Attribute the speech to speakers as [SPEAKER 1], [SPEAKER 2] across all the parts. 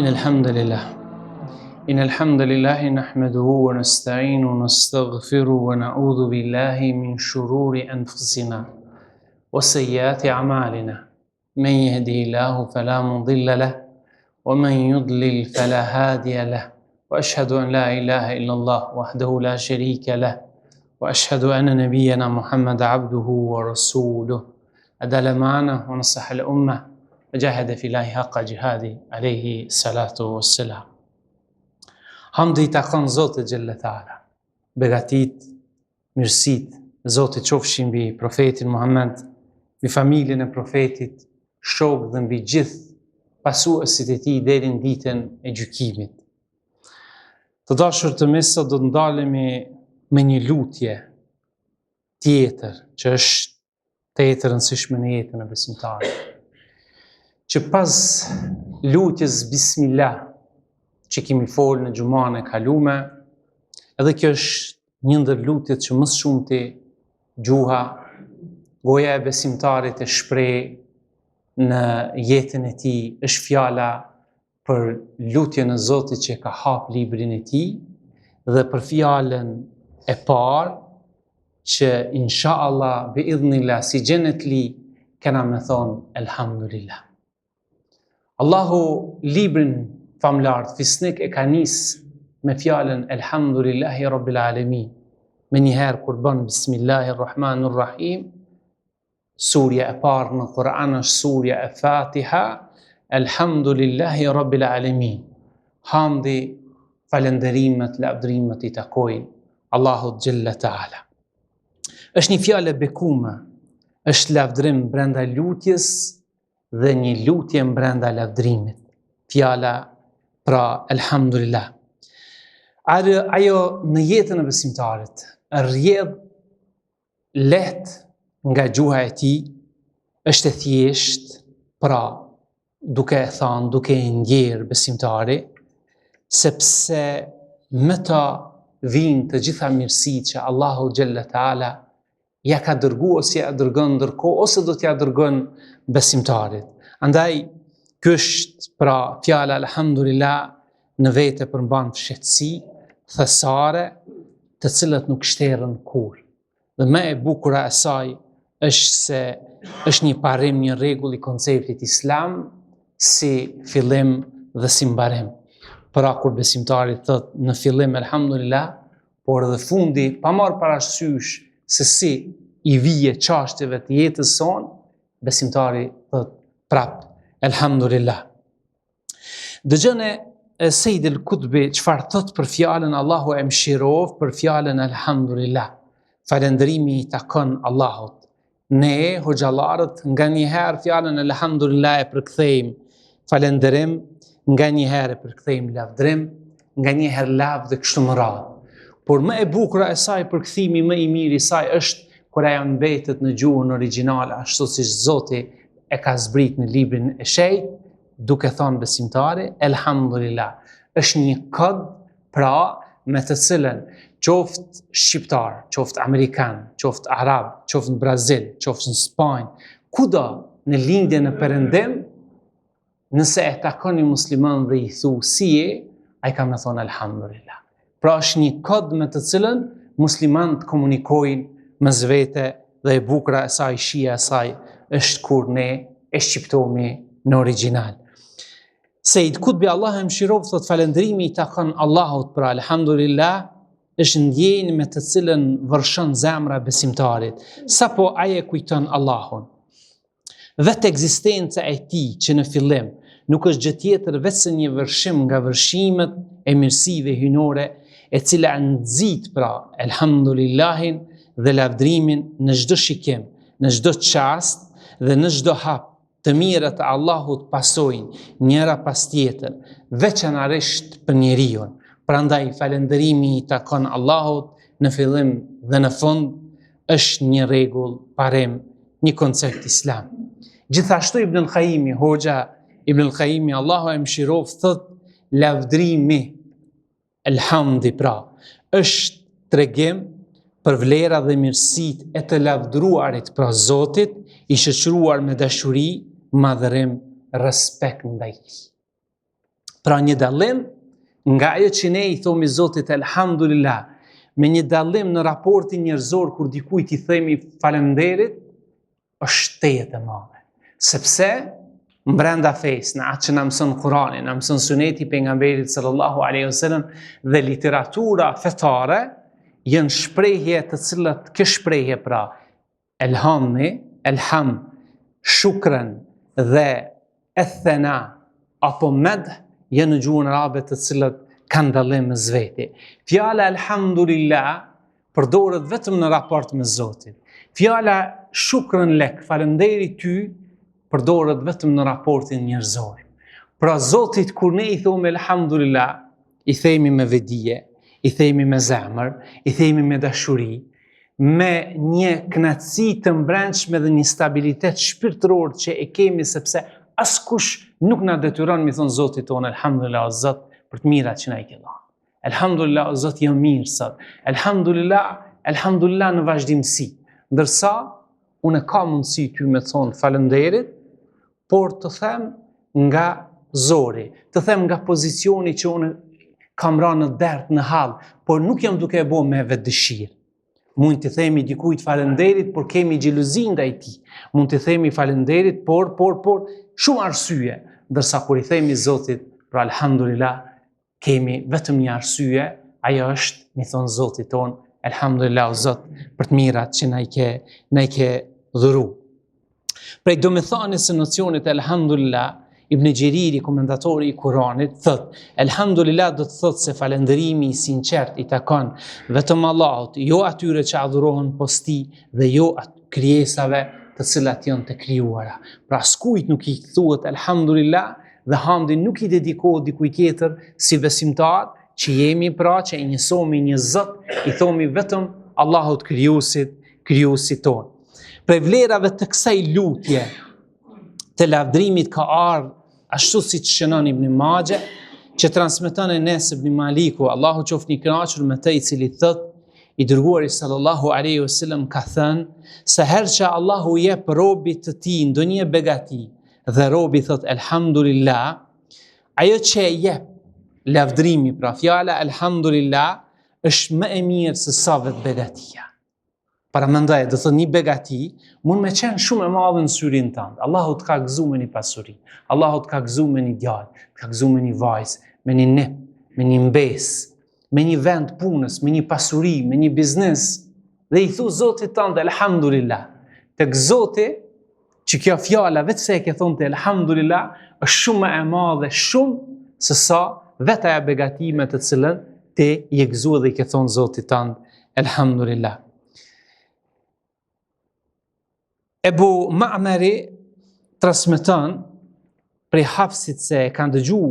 [SPEAKER 1] إن الحمد لله إن الحمد لله نحمده ونستعين ونستغفر ونعوذ بالله من شرور أنفسنا وسيئات أعمالنا من يهده الله فلا مضل له ومن يضلل فلا هادي له وأشهد أن لا إله إلا الله وحده لا شريك له وأشهد أن نبينا محمد عبده ورسوله أدى الأمانة ونصح الأمة وجاهد في الله حق جهاده عليه الصلاة والسلام Hamdi i takon Zotit Xhelle Teala. Begatitë, mirësitë e Zotit qofshin mbi profetin Muhammed, mbi familjen e profetit, shokët dhe mbi gjithë pasuesit e tij deri në ditën e gjykimit. Të dashur të mi, sot do të ndalemi me një lutje tjetër që është tejet e rëndësishme në jetën e besimtarit. Që pas lutjes bismillah që kemi folë në xhumanë e kalume, edhe kjo është një ndër lutjet që më së shumti gjuha, goja e besimtarit e shpreh në jetën e tij, është fjala për lutjen e Zotit që ka hap librin e tij dhe për fjalën e parë që insha Allah bi idhnillah si xhenetli kena me thonë elhamdulillah. Allahu librin famëlartë fisnik e ka nis me fjalën elhamdulillahi rabbil alemin. Menjëherë kur bën bismillahirrahmanirrahim Surja e parë në Kur'an është surja e Fatiha, Elhamdulillahi Rabbil Alemin. Hamdi, falënderimet, lavdërimet i takojnë Allahut Xhelle Teala. Është një fjalë e bekume, është lavdërim brenda lutjes dhe një lutje brenda lavdërimit. Fjala pra Elhamdulillah. Ajo në jetën e besimtarit rrjedh lehtë nga gjuha e tij, është e thjeshtë, pra duke e thanë, duke e ndjerë besimtari, sepse me ta vijnë të gjitha mirësitë që Allahu Xhelle Teala ja ka dërgu ose ja dërgon ndërkohë ose do t'ja dërgon besimtarit. Andaj, ky është pra fjala Alhamdulillah në vete përmban fshehtësi, thesare, të cilat nuk shterren kurrë. Dhe më e bukura e saj është se është një parim, një rregull i konceptit islam si fillim dhe si mbarim. Pra kur besimtari thot në fillim elhamdulillah, por edhe fundi pa marrë parasysh se si i vije çashtjeve të jetës sonë, besimtari thot prap elhamdulillah. Dëgjone Sejid el Kutbi çfarë thot për fjalën Allahu e mëshiroftë për fjalën Elhamdulillah. Falënderimi i takon Allahut. Ne hoxhallarët nganjëherë fjalën Elhamdulillah e përkthejmë falënderim, nganjëherë e përkthejmë lavdrim, nganjëherë lavd dhe kështu me radhë. Por më e bukura e saj përkthimi më i mirë i saj është kur ajo mbetet në gjuhën origjinale, ashtu siç Zoti e ka zbrit në librin e shenjtë, duke thonë besimtari, elhamdulillah, është një kod pra me të cilën qoftë shqiptar, qoftë amerikan, qoftë arab, qoftë në Brazil, qoftë në Spanjë, kudo në lindje në perëndim, nëse e takon një musliman dhe i thu si je, ai ka me thonë elhamdulillah. Pra është një kod me të cilën muslimanët komunikojnë mes vete dhe e bukura e saj, shija e saj, është kur ne e shqiptomi në origjinal. Sejid Kutbi Allahu e mëshiroftë, thot falënderimi i takon Allahut, pra alhamdulillah, është ndjenjë me të cilën vërshon zemra e besimtarit, sapo ai e kujton Allahun. Vetë ekzistenca e tij që në fillim nuk është gjë tjetër veçse një vërshim nga vërshimet e mirësive hyjnore, e cila nxit pra elhamdulillahin dhe lavdrimin në çdo shikim, në çdo çast dhe në çdo hap të mirat e Allahut pasojnë njëra pas tjetër, veçanërisht për njeriun. Prandaj falënderimi i takon Allahut në fillim dhe në fund është një rregull, parim, një koncept islam. Gjithashtu Ibn al-Qayyimi, hoxha Ibn al-Qayyimi, Allahu e mëshiroftë, thot lavdrimi, elhamdi pra, është tregim për vlera dhe mirësitë e të lavdruarit pra Zotit, i shoqëruar me dashuri, madhërim, respekt ndaj tij. Pra një dallim nga ajo që ne i thomi Zotit elhamdulillah, me një dallim në raportin njerëzor kur dikujt i themi faleminderit, është tejet e madhe. Sepse mbrenda fesë, në atë që na mëson Kurani, na mëson suneti i pejgamberit sallallahu alaihi wasallam dhe literatura fetare janë shprehje të cilat kjo shprehje pra elhamni, elham, shukren dhe ethena apo medh janë në gjuhën arabe të cilat kanë dallim mes veti. Fjala elhamdulillah përdoret vetëm në raport me Zotin. Fjala shukren lek, faleminderit ty, përdoret vetëm në raportin njerëzor. Pra Zotit kur ne i thomi elhamdulillah, i themi me vetëdije, i themi me zemër, i themi me dashuri, me një kënaqësi të mbrendshme dhe një stabilitet shpirtëror që e kemi sepse askush nuk na detyron me i thonë Zotit tonë elhamdulillah Zot për të mirat që na i ke dhënë. Elhamdulillah o Zot jam mirë sot. Elhamdulillah, elhamdulillah në vazhdimësi. Ndërsa unë ka mundësi ty me thonë faleminderit, por të them nga zori, të them nga pozicioni që unë kam ra në dert, në hall, por nuk jam duke e bo me vetëdëshirë. Mund t'i themi dikujt faleminderit, por kemi xhelozi ndaj tij. Mund t'i themi faleminderit, por, por, por, shumë arsye. Ndërsa kur i themi Zotit, pra alhamdulillah, kemi vetëm një arsye, ajo është, me i thonë Zotit tonë, elhamdulillah o Zot, për të mirat që na i ke, na i ke dhuru. Prej domethënies së nocionit elhamdulillah, Ibn Xheriri, komentatori i Kuranit, thotë, elhamdulillah do të thotë se falënderimi i sinqertë i takon vetëm Allahut, jo atyre që adhurohen pos tij dhe jo krijesave të cilat janë të krijuara. Pra askujt nuk i thuhet elhamdulillah dhe hamdi nuk i dedikohet dikujt tjetër si besimtar që jemi pra që e njësomi një Zot, i thomi vetëm Allahut krijuesit, krijuesit tonë. Prej vlerave të kësaj lutje të lavdrimit ka ardhë ashtu siç shënon Ibn Maxhe, që transmeton Enes ibn Maliku, Allahu qoftë i kënaqur me të i cili thotë i dërguari sallallahu alaihi wasallam ka thënë se herë që Allahu jep robit të tij ndonjë begati, Dhe robi thot elhamdulillah, ajo që e jep lavdrimi, pra fjala elhamdulillah, është më e mirë se sa vetë begatia. Paramendoje, do thot një begati, mund me qenë shumë e madhe në syrin tand. Allahu të ka gëzu me një pasuri, Allahu të ka gëzu me një djalë, të ka gëzu me një vajzë, me një nip, me një mbesë, me një vend punës, me një pasuri, me një biznes, dhe i thu Zotit tand, elhamdulillah. Tek Zoti, që kjo fjala veç se e ke thonë ti elhamdulillah është shumë më e madhe shumë se sa vetë ajo begati me të cilën ti je gëzu dhe i ke thonë Zotit tand elhamdulillah. Ebu Ma'meri transmeton prej Hafsit se e ka dëgju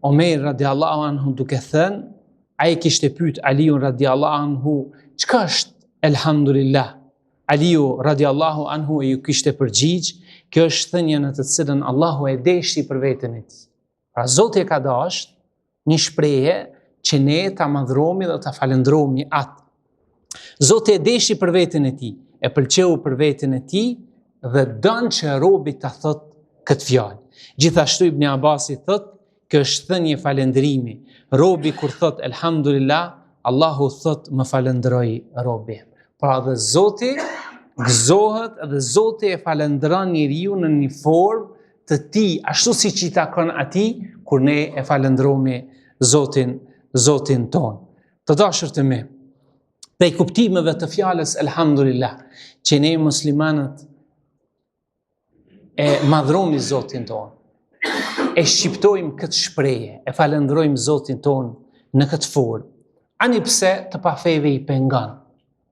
[SPEAKER 1] Omer radiallahu anhu duke thënë, ai kishte pyet Aliun radiallahu anhu, çka është elhamdulillah? Aliu radiallahu anhu iu kishte përgjigj, kjo është thënia në të cilën Allahu e deshti për veten e tij. Pra Zoti e ka dasht një shprehje që ne ta madhromi dhe ta falëndromi atë. Zoti e deshti për veten e tij, e pëlqeu për veten e tij dhe don që robi ta thot këtë fjalë. Gjithashtu Ibn Abasi thot, Kjo është thënie falënderimi. Robi kur thot elhamdulillah, Allahu thot më falënderoi robi. Pra dhe Zoti gëzohet dhe Zoti e falënderon njeriun në një formë të tij, ashtu siç i takon atij kur ne e falënderomi Zotin, Zotin tonë. Të dashur të mi, prej kuptimeve të fjalës elhamdulillah, që ne muslimanët e madhromi Zotin tonë. E shqiptojmë këtë shprehje, e falënderojmë Zotin tonë në këtë formë. Ani pse të pafeve i pengon.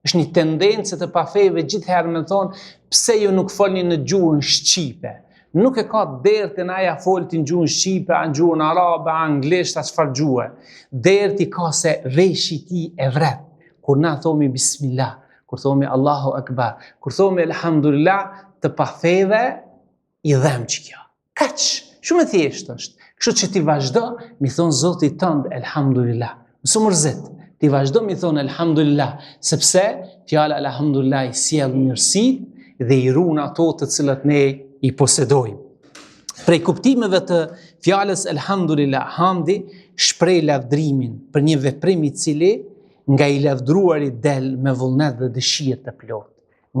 [SPEAKER 1] Është një tendencë të pafeve gjithherë me thonë, pse ju nuk folni në gjuhën shqipe. Nuk e ka dertin ai a fol ti në gjuhën shqipe, a në gjuhën arabe, a anglisht, a çfarë gjuhe. Derti ka se veshi i tij e vret. Kur na thomi bismillah, kur thomi Allahu Akbar, kur thomi Elhamdulillah, të pafeve i dhem që kjo. Kaq, shumë e thjeshtë është. Kështu që ti vazhdo, me i thonë Zotit tënd Elhamdulillah. Mos u mërzit. Ti vazhdo me i thonë Elhamdulillah, sepse fjala Elhamdulillah i sjell mirësitë dhe i run ato të cilat ne i posedojmë. Prej kuptimeve të fjalës Elhamdulillah, hamdi shpreh lavdrimin për një veprim i cili nga i lavdruari del me vullnet dhe dëshirë të plotë.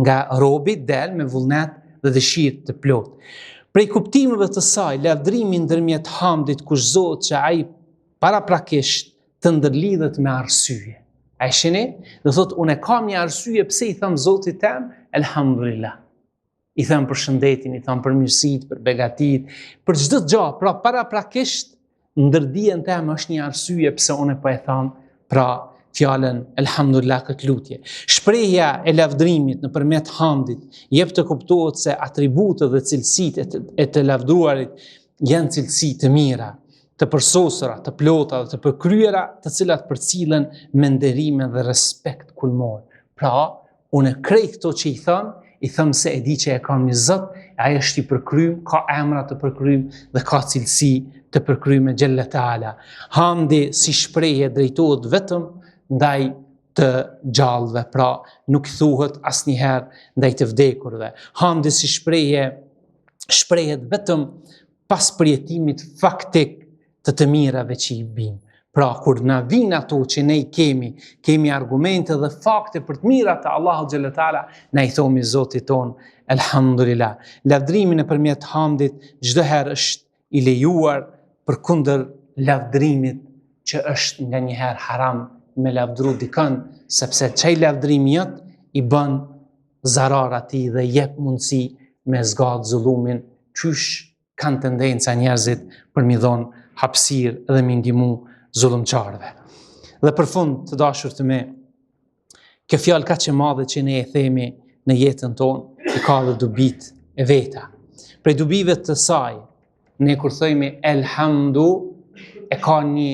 [SPEAKER 1] Nga robi del me vullnet dhe dëshirë të plotë. Prej kuptimeve të saj, lavdrimi ndërmjet hamdit kushtëzohet që ai paraprakisht të ndërlidhet me arsye. A e shihni? Do thotë, unë e kam një arsye pse i tham Zotit tem, elhamdulillah. I tham për shëndetin, i tham për mirësitë, për begatitë, për çdo gjë, pra paraprakisht ndërdijen teme është një arsye pse unë po e tham pra fjalën elhamdulillah këtë lutje. Shprehja e lavdrimit nëpërmjet hamdit jep të kuptohet se atributet dhe cilësitë e të, e të lavdruarit janë cilësi të mira, të përsosura, të plota dhe të përkryera, të cilat përcillen me nderime dhe respekt kulmor. Pra, unë krejt këto që i tham, i tham se e di që e kam një Zot, e ai është i përkrym, ka emra të përkrym dhe ka cilësi të përkryme xhelle teala. Hamdi si shprehje drejtohet vetëm ndaj të gjallëve, pra nuk thuhet asnjëherë ndaj të vdekurve. Hamdi si shprehje shprehet vetëm pas përjetimit faktik të të mirave që i binë. Pra, kur na vijnë ato që ne i kemi, kemi argumente dhe fakte për të mirat e Allahut xhelle teala, na i thomi Zotit tonë, Elhamdulillah. Lavdrimi nëpërmjet hamdit çdo herë është i lejuar përkundër lavdrimit që është nganjëherë haram me lavdru dikën, sepse qaj lavdrim jot i bën zarar atij dhe jep mundësi me zgatë zullumin qysh kanë tendenca njerëzit për m'i dhonë hapësirë dhe m'i ndihmu zullumqarëve. Dhe për fund të dashur të mi, kjo fjalë kaq e madhe që ne e themi në jetën tonë, i ka dhe dobitë e veta. Prej dobive të saj, Ne kur thojmi elhamdu, e ka një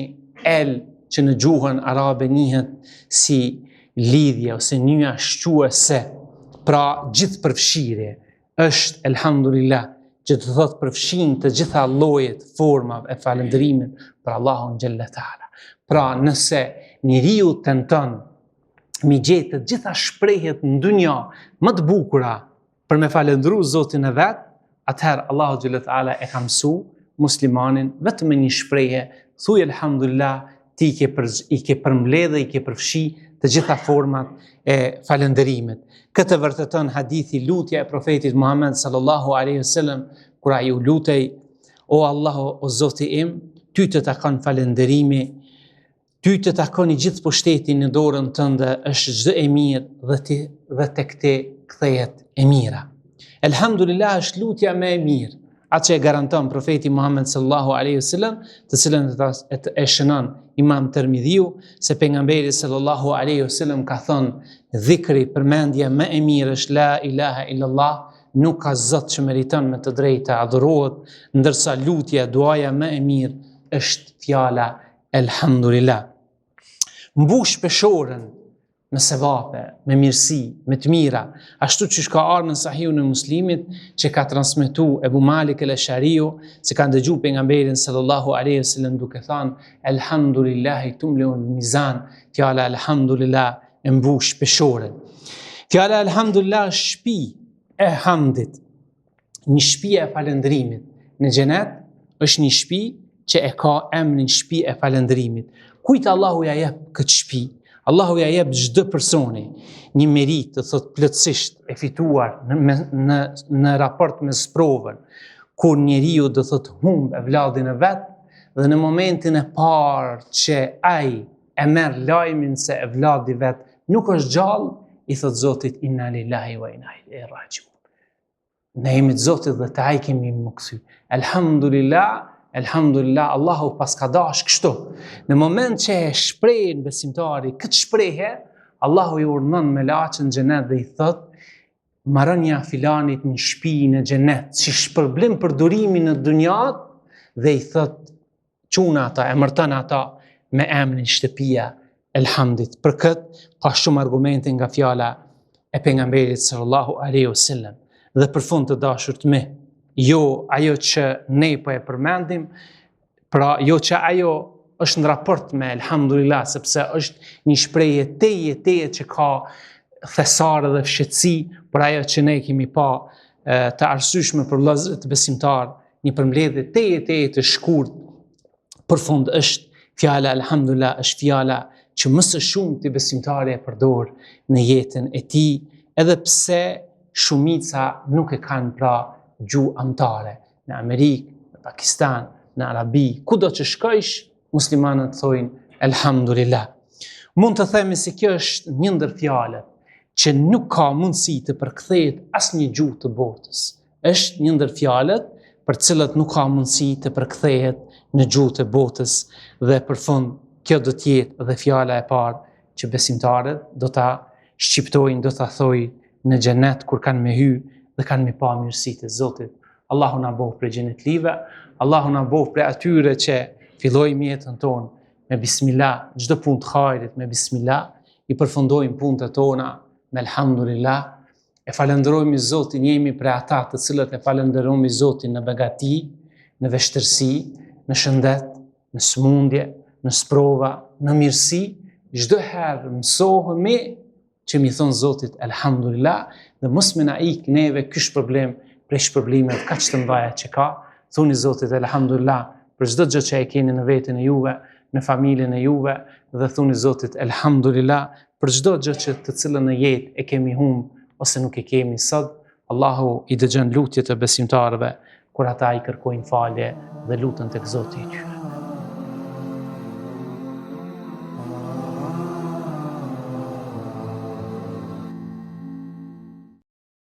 [SPEAKER 1] el që në gjuhën arabe njihet si lidhje ose nyja shquese, pra gjithëpërfshirje, është elhamdulillah, që të thotë përfshin të gjitha llojet, formave e falënderimit për Allahun xhelle teala. Pra nëse njeriu tenton m'i gjetë të gjitha shprehjet në dunja më të bukura për me falëndru Zotin e vet, atëherë Allahu xhelle teala e ka mësu muslimanin vetëm me një shprehje, thuj elhamdulillah, ti i ke për, i ke përmbledhë dhe i ke përfshi të gjitha format e falënderimit. Këtë vërteton hadithi lutja e profetit Muhammed sallallahu alaihi wasallam kur ai u lutej, o Allahu, o Zoti im, ty të takon falënderimi, Ty të takon i gjithë pushteti në dorën tënde është çdo e mirë dhe ti dhe tek ti kthehet e mira. Elhamdulillah është lutja më e mirë, atë që e garanton profeti Muhammed sallallahu alaihi wasallam, të cilën e, e shënon Imam Tirmidhiu se pejgamberi sallallahu alaihi wasallam ka thënë dhikri përmendja më e mirë është la ilaha illallah, nuk ka zot që meriton me të drejtë të adhurohet, ndërsa lutja duaja më e mirë është fjala Elhamdulillah. Mbush peshoren me sevape, me mirësi, me të mira, ashtu qysh ka ardhë në sahihun e muslimit që ka transmetu Ebu Malik el Eshariu, se ka ndëgju pejgamberin sallallahu aleyhi sallam duke thanë, Elhamdulillahi tumleul mizan, fjala Elhamdulillah e mbush peshoren. Fjala Elhamdulillah është shpi e hamdit, një shpi e falëndrimit. Në xhenet është një shpi që e ka emrin shpi e falëndrimit. Kujt Allahu ja jep këtë shpi? Allahu ja jep çdo personi një meritë, do thotë plotësisht e fituar në, në, në, në raport me sprovën, kur njeriu do thotë humb evladin e vet dhe në momentin e parë që ai e merr lajmin se evladi vet nuk është gjallë, i thotë Zotit inna lillahi wa inna ilaihi rajiun. Ne jemi të Zotit dhe te ai kemi m'u kthy. Elhamdulillah, elhamdulillah, Allahu paska dash kështu. Në moment që e shpreh besimtari këtë shprehje, Allahu i urdhnon melaqet në xhenet dhe i thot, maronja filanit një shpi në xhenet, si shpërblim për durimin në dunja, dhe i thot, quna ata, emërton ata me emrin shtëpia e hamdit. Për këtë ka shumë argumente nga fjala e pejgamberit sallallahu alaihi wasallam. Dhe për fund të dashur të mi, jo ajo që ne po e përmendim, pra jo që ajo është në raport me elhamdulillah, sepse është një shprehje tejet, tejet që ka thesare dhe fshehtësi, por ajo që ne kemi pa të arsyeshme për vëllezërit besimtarë, një përmbledhje tejet, tejet të shkurt, për fund është fjala elhamdulillah, është fjala që më së shumti besimtari e përdor në jetën e tij, edhe pse shumica nuk e kanë pra gjuhë amtare. Në Amerikë, në Pakistan, në Arabi, kudo që shkojsh, muslimanët thojnë Elhamdulillah. Mund të themi se kjo është një ndër fjalët që nuk ka mundësi të përkthehet asnjë gjuhë të botës. Është një ndër fjalët për cilët nuk ka mundësi të përkthehet në gjuhë të botës dhe për fund kjo do të jetë dhe fjala e parë që besimtarët do ta shqiptojnë, do ta thojnë në xhenet kur kanë me hy dhe kanë me pa mirësitë e Zotit. Allahu na boftë prej xhenetlive, Allahu na boftë prej atyre që fillojmë jetën tonë me bismillah, çdo punë të hajrit me bismillah, i përfundojmë punët e tona me elhamdulillah, e falënderojmë Zotin, jemi prej ata të cilët e falënderojmë Zotin në begati, në vështirësi, në shëndet, në smundje, në sprova, në mirësi, çdo herë mësohemi që m'i thonë Zotit Elhamdulillah dhe mos me na ik neve ky shpërblim prej shpërblimeve kaq të mdhaja që ka, thuni Zotit Elhamdulillah për çdo gjë që e keni në veten e juve, në familjen e juve dhe thuni Zotit Elhamdulillah për çdo gjë që të cilën në jetë e kemi humb ose nuk e kemi sot, Allahu i dëgjon lutjet e besimtarëve kur ata i kërkojnë falje dhe luten tek Zoti i tyre.